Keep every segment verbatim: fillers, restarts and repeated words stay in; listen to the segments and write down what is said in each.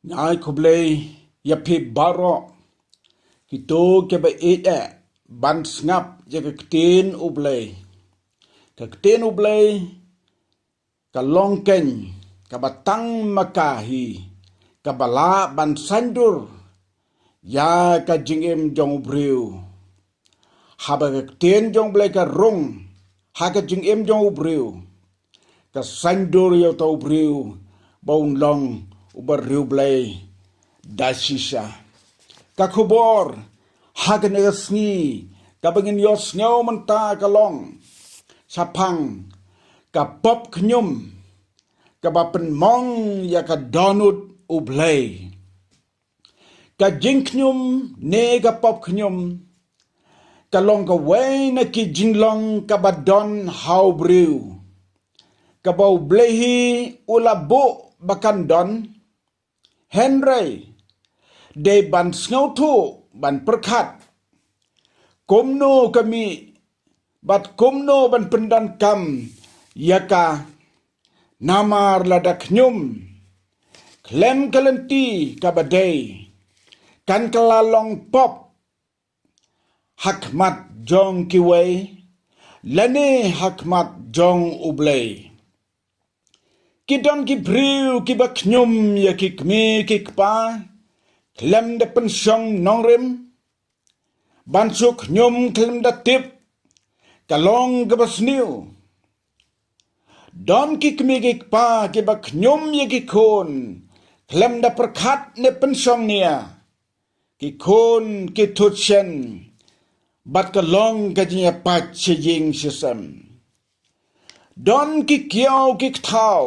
Ngai khublei ïa phi baroh kito kiba ïeit eh ban sngap ïa ka ktien U Blei. Ka ktien U Blei ka long keiñ kaba tang ma ka hi kaba lah ban saiñdur ïa ka jingim jong u briew. Haba ka ktien jong U Blei ka rung ha ka jingim jong u briew, ka saiñdur ïa uta u briew ba un long uba riewblei da shisha. Ka khubor ha kane ka sngi kaba ngin ïohsngew mynta ka long shaphang ka pop khñium kaba pynmong ïa ka dohnud U Blei. Ka jingkhñium ne ka pop khñium ka long kawei na ki jinglong kaba don ha u briew, kaba U Blei hi u la buh ba kan don. Hynrei dei ban sngewthuh, ban pyrkhat kumno ka mih bad kumno ban pyndonkam ïa ka. Namar lada khñium khlem ka lynti kaba dei, kan kylla long pop ha khmat jong kiwei lane ha khmat jong U Blei. Ki don ki briew kiba khñium ïa ki kmie ki kpa khlem da pynshong nongrim. Ban shu khñium khlem da tip ka long kaba sniew. Don ki kmie ki kpa kiba khñium ïa ki khun khlem da pyrkhat ne pynshong nia. Ki khun ki thut shen bad ka long ka jingïapait sha ïing sha sem. Don ki kiaw ki kthaw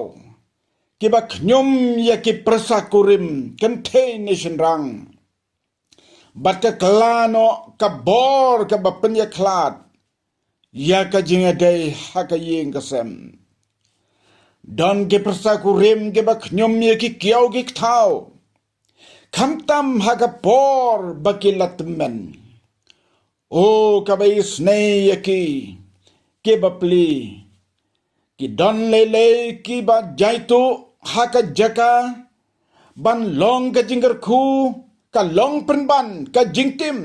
kiba khñium ïa ki pyrsa kurim kynthei ne shynrang, bad ka kylla noh ka bor kaba pynïakhlad ïa ka jingïadei ha ka ïing ka sem. Don ki pyrsa kurim kiba khñium ïa ki kiaw ki kthaw khamtam ha ka por ba ki la tymmen. O kaba isynei ïa ki, ki bapli. Ki don lei lei kiba jaituh ha ka jaka ban long ka jingkyrkhu, ka long pynban ka jingtim.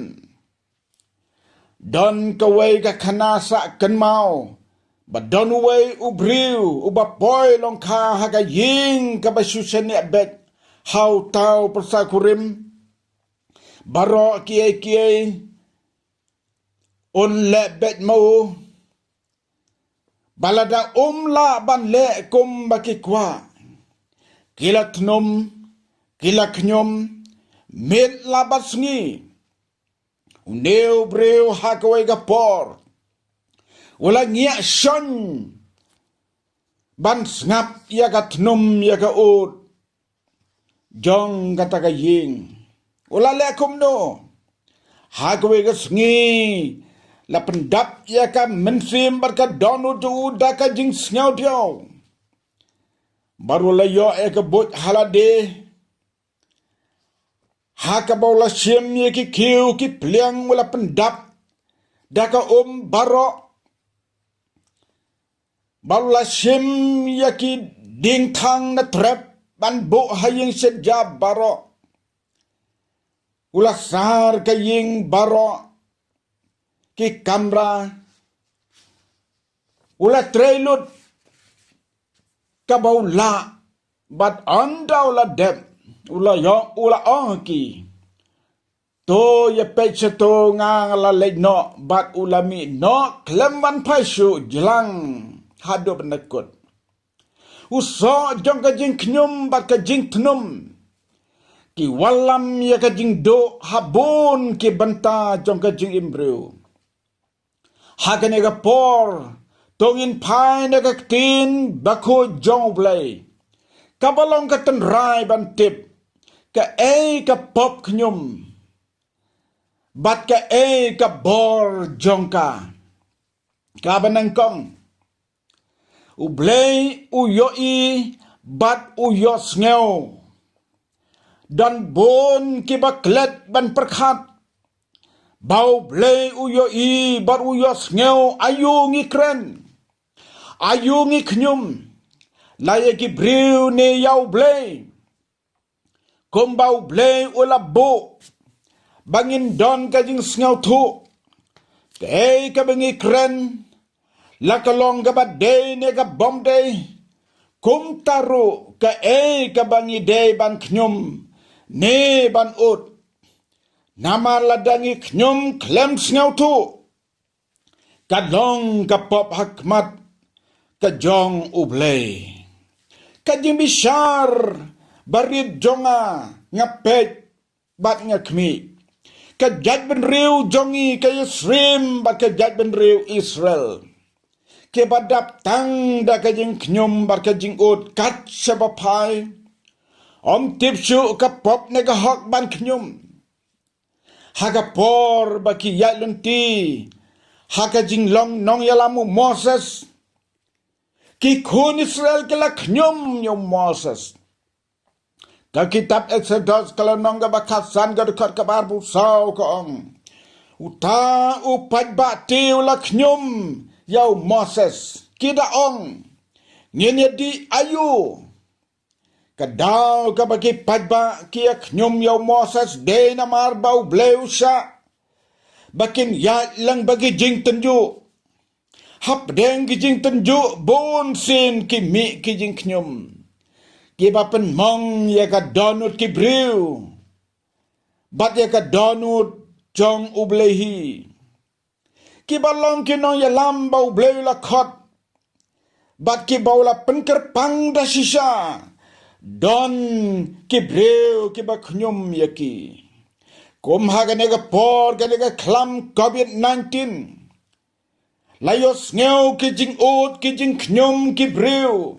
Don kawei ka khana sah kynmaw ba don uwei u briew uba poi long kha ha ka ïing kaba shu shaniah beit ha uta u pyrsa kurim. Baroh kiei kiei un leh beit ma u. Ba lada um lah ban leh kumba ki kwah, ki la tnum, ki la khñium, miet la bad sngi. Une u briew ha kawei ka por u la ngiah shon ban sngap ïa ka tnum ïa ka ud jong kata ka ïing. U la leh kumno? Ha kawei ka sngi la pyndap ïa ka mynsiem bad ka dohnud jong u da ka jingsngewdiaw. Bad u la ïoh ïa ka buit ha lade, ha kaba u la shim ïa ki khiew ki pliang, u la pyndap da ka um baroh. Bad u la shim ïa ki diengthang na trep ban buh ha ïing shet ja baroh. U la sar ka ïing baroh, ki kamra. U la trei lut kaba u lah, bad ynda u la dep, u la ïoh, u la ong ha ki, to ïa peit sha to, nga nga la leit noh. Bad u la mih noh khlem ban phai shuh, jlang haduh ban da kut. U soh jong ka jingkhñium bad ka jingtnum ki wallam ïa ka jingduh ha bun ki bynta jong ka jingim briew. Ha kane ka por to ngin phai na ka ktien bakhuid jong U Blei, kaba long ka tynrai ban tip kaei ka pop khñium bad kaei ka bor jong ka. Kaba nyngkong, U Blei u ïohi bad u ïohsngew. Don bun kiba klet ban pyrkhat ba U Blei u ïohi bad u ïohsngew aïu ngi kren, aïu ngi khñium, la ïa ki briew ne ïa U Blei. Kumba U Blei u la buh ba ngin don ka jingsngewthuh, kaei kaba ngi kren, la ka long kaba dei ne ka bym dei, kumta ruh kaei kaba ngi dei ban khñium ne ban ud. Namar lada ngi khñium khlem sngewthuh, ka long ka pop ha khmat ka jong U Blei. Ka jingbishar barit jong nga, nga peit bad nga khmih, ka jaitbynriew jong ngi ka ïasyriem bad ka jaitbynriew Israel, kiba dap tang da ka jingkhñium bad ka jingud kat shaba phai. Ym tip shuh ka pop ne ka hok ban khñium. Ha ka por ba ki ïaid lynti ha ka jinglong nongïalam u Moses, ki khun Israel ki la khñium ïa u Moses. Ka kitab Exodus ka lynnong kaba khatsan ka dkhot kaba arphew saw ka ong, uta u paidbah te u la khñium ïa u Moses, ki da ong, ngin ïa dih aïu? Ka daw kaba ki paidbah ki ïa khñium ïa u Moses dei namar ba U Blei u shah ba kin ïaid lang bad ki jingtynjuh. Hapdeng ki jingtynjuh bun sien ki mih ki jingkhñium, kiba pynmong ïa ka dohnud ki briew bad ïa ka dohnud jong U Blei hi. Kiba long ki nongïalam ba U Blei u la khot, bad kiba u la pynkyrpang da shisha, don ki briew kiba khñium ïa ki. Kum ha kane ka por, kane ka khlam covid nineteen, la ïohsngew ki jingud ki jingkhñium ki briew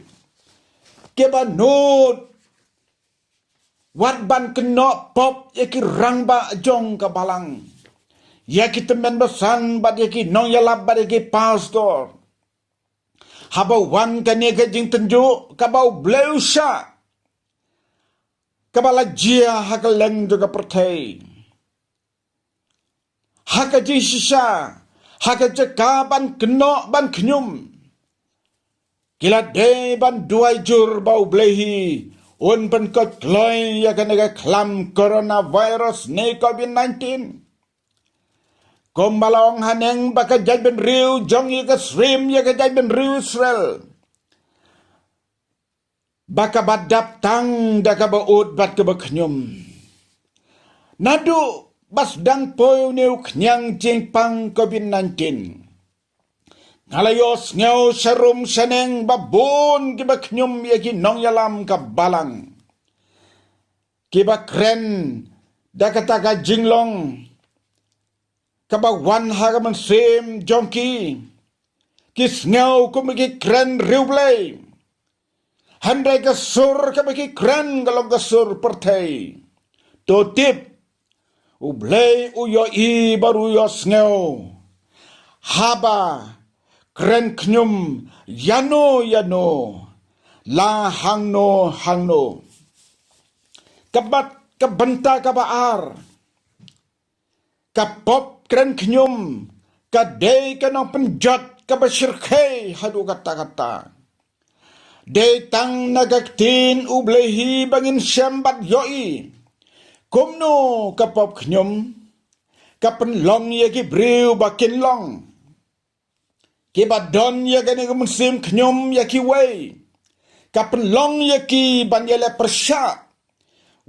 kiba nud wat ban kynnoh pop ïa ki rangbah jong ka balang, ïa ki tymmen basan bad ïa ki nongïalap bad ïa ki pastor. Haba wan kane ka jingtynjuh kaba U Blei u shah, kaba la jia ha kylleng jong ka pyrthei, ha ka jingshisha, ha ka jaka ban kynnoh ban khñium, ki la dei ban duwai jur ba U Blei hi un pynkoit kloi ïa kane ka khlam coronavirus ne covid nineteen. Kumba la ong haneng ba ka jaitbynriew jong ngi ka syriem ïa ka jaitbynriew Israel, ba kaba dap tang da kaba ud bad kaba khñium. Naduh ba sdang poi une u khñiang jingpang covid nineteen, nga la ïohsngew sharum shaneng ba bun kiba khñium ïa ki nongïalam ka balang, kiba kren da kata ka jinglong kaba wan ha ka mynsiem jong ki, ki sngew kum ki kren riewblei. Hynrei ka sur kaba ki kren ka long ka sur pyrthei. To tip, U Blei u ïohi bad u ïohsngew haba kren khñium ïano ïano, la hangno hangno. Ka bynta kaba ar, ka pop kren khñium ka dei ka nongpynjot kaba shyrkhei haduh katta katta. Dei tang na ka ktien U Blei hi ba ngin shem bad ïohi kumno ka pop khñium ka pynlong ïa ki briew ba kin long, kiba don ïa kane ka mynsiem khñium ïa kiwei, ka pynlong ïa ki ban ïaleh pyrshah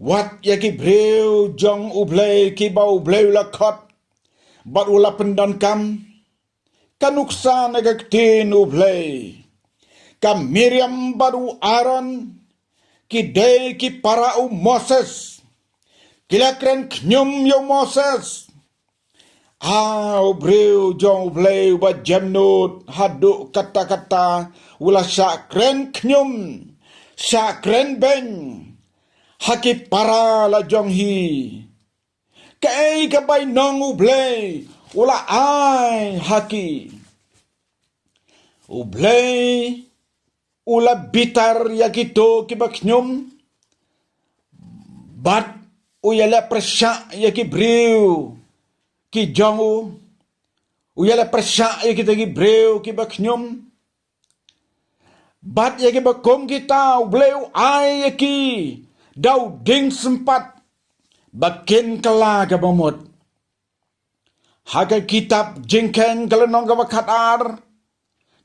wat ïa ki briew jong U Blei kiba U Blei u la khot bad u la pyndonkam. Ka nuksa na ka ktien U Blei, ka Miriam bad u Aaron, ki dei ki para u Moses. Ki la kren khñium ïa u Moses. Ah, u briew jong U Blei uba jemnud haduh katta katta, u la shah kren khñium, shah kren beiñ ha ki para la jong hi. Kaei ka bainong U Blei u la ai ha ki? U Blei u la bitar ïa kito kiba khñium, bad u ïaleh pyrshah ïa ki briew ki jong u, u ïaleh pyrshah ïa kita ki briew kiba khñium. Bad ïa kiba kum kita U Blei u ai ïa ki da u dieng sympat ba kin kylla ka bamut. Ha ka kitab Jingkheiñ ka lynnong kaba khatar,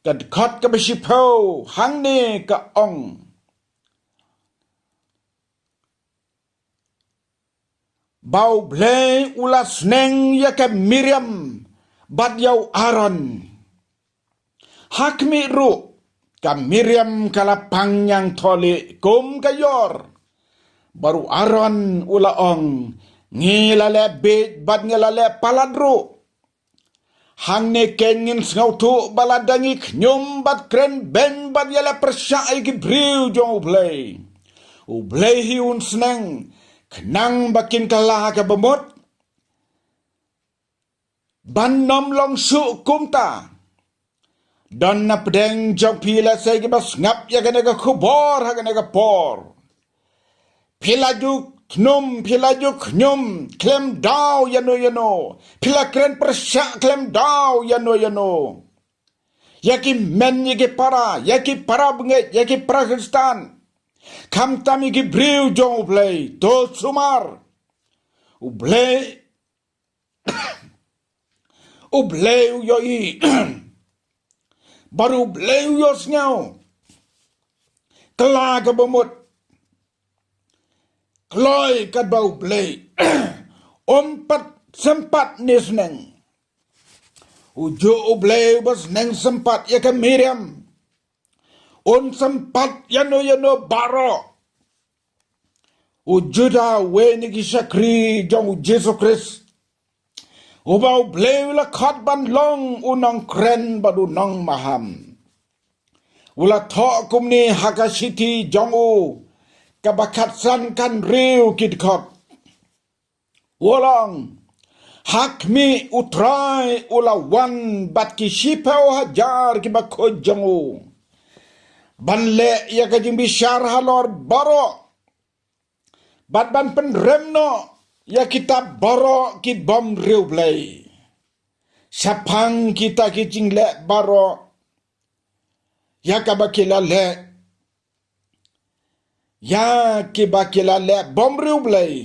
ka dkhot kaba shiphew, hangne ka ong: Ba U Blei u la sneng ïa ka Miriam bad ïa u Aaron. Ha khmih ruh, ka Miriam ka la pang ñiangthohlieh kum ka ïor. Bad u Aaron u la ong: Ngi la leh bieit bad ngi la leh palat ruh. Hangne keiñ ngin sngewthuh ba lada ngi khñium bad kren beiñ bad ïaleh pyrshah ïa ki briew jong U Blei, U Blei hi un sneng, khnang ba kin kylla ka bamut. Ban ym long shuh kumta. Don na pdeng jong phi lehse kiba sngap ïa kane ka khubor ha kane ka por. Phi la ju thnum, phi la ju khñium khlem daw ïano ïano. Phi la kren pyrshah khlem daw ïano ïano ïa ki hynmen, ïa ki para, ïa ki para bangeit, ïa ki para Khristan, khamtam ïa ki briew jong U Blei. To sumar. U Blei, U Blei u ïohi. Bad U Blei u ïohsngew. Kylla ka bamut. Kloi katba U Blei um pat sympat ne sneng. U juh U Blei uba sneng sympat ïa ka Miriam, un sympat ïano ïano baroh. U Judah, uwei na ki shakri jong U Jisu Khrist, uba U Blei u la khot ban long u nongkren bad u nongmaham, u la thoh kumne ha ka shithi jong u kaba khatsan, khathynriew ki dkhot. U la ong: Ha khmih U Trai u la wan bad ki shiphew hajar kiba khuid jong u, ban leh ïa ka jingbishar halor baroh, bad ban pynrem noh ïa kita baroh ki bym riewblei. Shaphang kita ki jingleh baroh ïa kaba ki la leh ïa kiba ki la leh bym riewblei,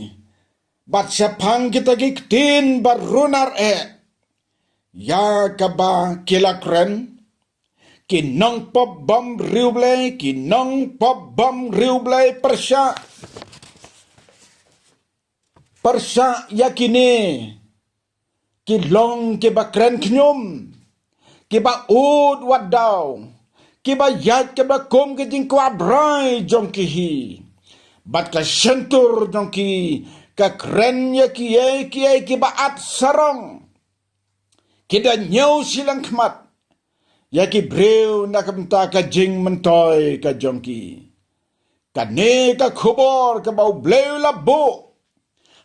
bad shaphang kita ki ktien ba runar eh ïa kaba ki la kren, ki nongpop bym riewblei, ki nongpop bym riewblei pyrshah, pyrshah ïa kine ki long kiba kren khñium, kiba ud wat daw, kiba ïaid katba kum ka jingkwah brai jong ki hi. Bad ka shyntur jong ki ka kren ïa kiei kiei kiba at sarong. Ki da ñiew shiliang khmat ïa ki briew na ka bynta ka jingmyntoi ka jong ki. Kane ka khubor kaba U Blei u la buh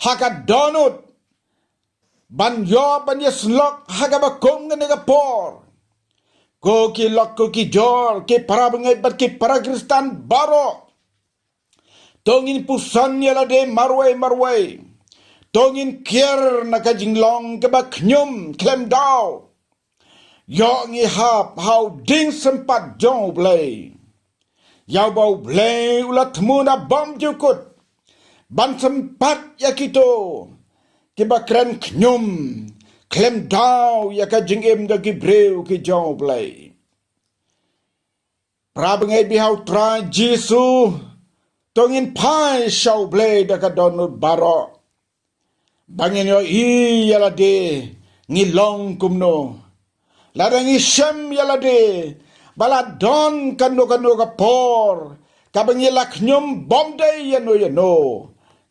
ha ka dohnud ban ïoh ban ïasyllok ha kaba kum kane ka por. Ko ki lok, ko ki jor, ki para bangeit bad ki para Khristan baroh, to ngin puson ïa lade marwei marwei. To ngin kiar na ka jinglong kaba khñium khlem daw. Ïoh ngi hap ha u dieng sympat jong U Blei, ïa uba U Blei u la thmu na bymjukut ban sympat ïa kito kiba kren khñium khlem daw ïa ka jingim jong ki briew ki jong U Blei. Para bangeit ba ha U Trai Jisu, to ngin phai sha U Blei da ka dohnud baroh, ba ngin ïohi ïa lade ngi long kumno. Lada ngi shem ïa lade ba la don kano kano ka por kaba ngi la khñium bym dei ïano ïano,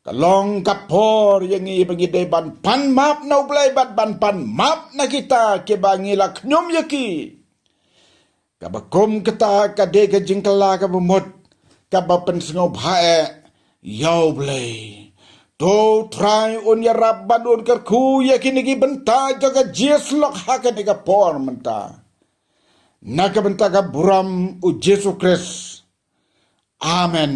ka long ka por ïa ngi ba ngi dei ban pan map na U Blei bad ban pan map na kita kiba ngi la khñium ïa ki. Kaba kum kata ka dei ka jingkylla kaba mut kaba pynsngewbha eh ïa U Blei. To U Trai un ïarap bad un kyrkhu ïa kine ki bynta jong ka jingïasyllok ha kane ka por mynta, na ka bynta ka burom U Jisu Khrist. Amen.